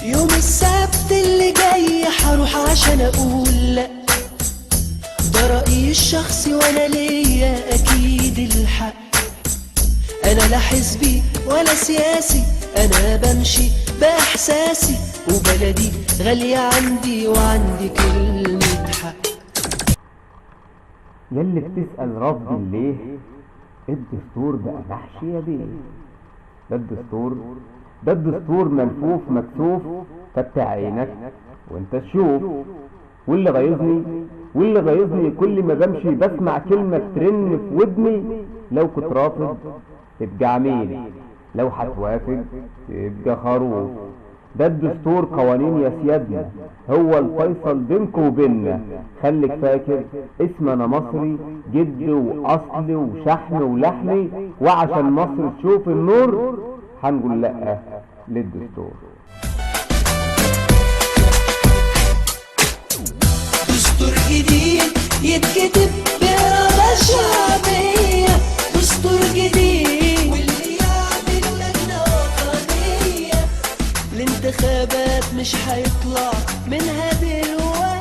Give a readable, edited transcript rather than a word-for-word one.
يوم السبت اللي جاي هروح عشان اقول لا، ده رأيي الشخصي وانا ليا اكيد الحق. انا لا حزبي ولا سياسي، انا بمشي باحساسي، وبلدي غالية عندي وعندي كلمة حق. يلي بتسأل رفض ليه الدستور بقى محشي يا بيه، ده الدستور، ده الدستور ملفوف مكسوف، فتح عينك وانت تشوف. واللي غيظني، واللي غيظني كل ما بمشي بسمع كلمة ترن في ودني، لو كنت رافض تبقى عميل، لو هتوافق تبقى خروف. ده الدستور قوانين يا سيادنا، هو الفيصل بينكو وبيننا. خليك فاكر اسم انا مصري، جد واصل وشحم ولحمي، وعشان مصر تشوف النور هنقول لأ للدستور. دستور جديد يتكتب بإرادة شعبية، دستور جديد واللي يعمل لجنة وطنية، الانتخابات مش هيطلع منها دلوقتي.